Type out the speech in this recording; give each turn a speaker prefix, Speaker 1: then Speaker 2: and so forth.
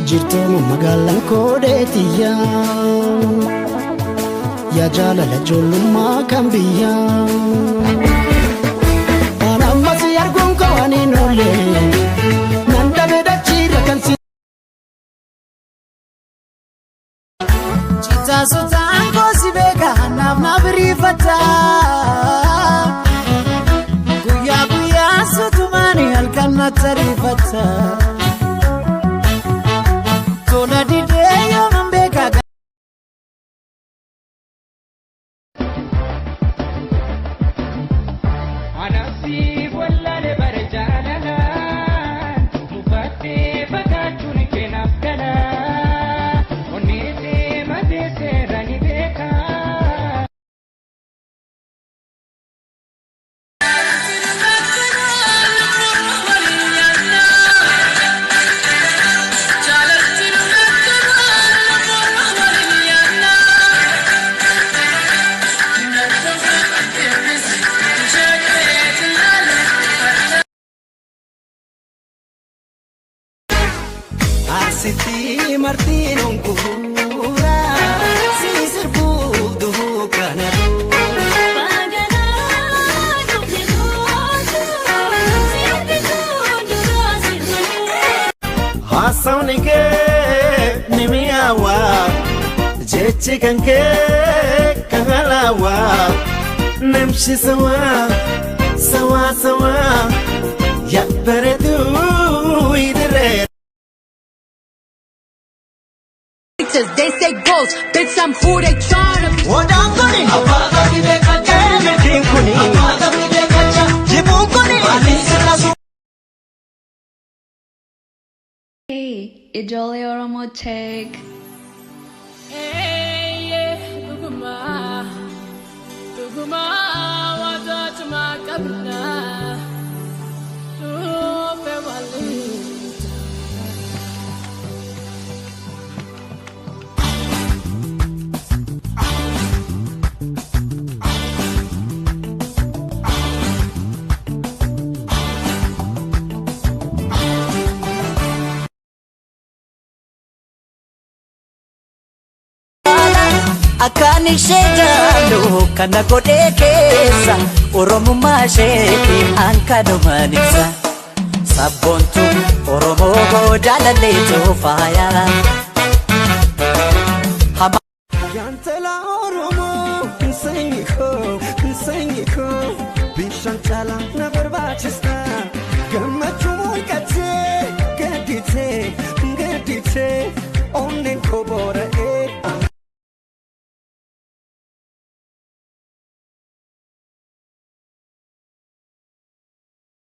Speaker 1: Jirtuumu magaalaan koodeetiyya. Yaa jaalala ijoollummaa kan biyyaa. Waan ammas arguun koo waan hin oolle. Nan dhabe dachiirra kan si.
Speaker 2: Citaasotaan koosi beeka naaf na biriifata. Guyyaa guyyaa sutumaani halkan na tariifata. Tola didee yooman beeka.
Speaker 3: Anaaf wallaale bara jaalalaan mufattee fagaachuun keenaaf gala onneetee matee seera ni beeka.
Speaker 1: Asitti martiin onkuura si sirbuuf duhuu kana
Speaker 4: Haasawni kee ni mi'aawaa, jechi kan kee kan halaawaa, namshi sawaa sawaa sawaa yaa bareeduu idiree.
Speaker 5: They say ghost, bitch, I'm who they tryna be.
Speaker 4: Odaan kuni milkiin kuni jibuun kuni.
Speaker 6: Hey, ijoollee Oromoo Tech.
Speaker 7: Eeyyee, dhugumaa waantootuma qabna dhufe waliin.
Speaker 2: Akkaan ishee jaallu kana godhee keessa Oromummaa isheeti hankanumaan ibsa. Sabboontu Oromoo koo jaalalleetu faaya.
Speaker 1: Jantala Oromoo, sanyi koo, sanyi koo, bishaan caalaa na barbaachista.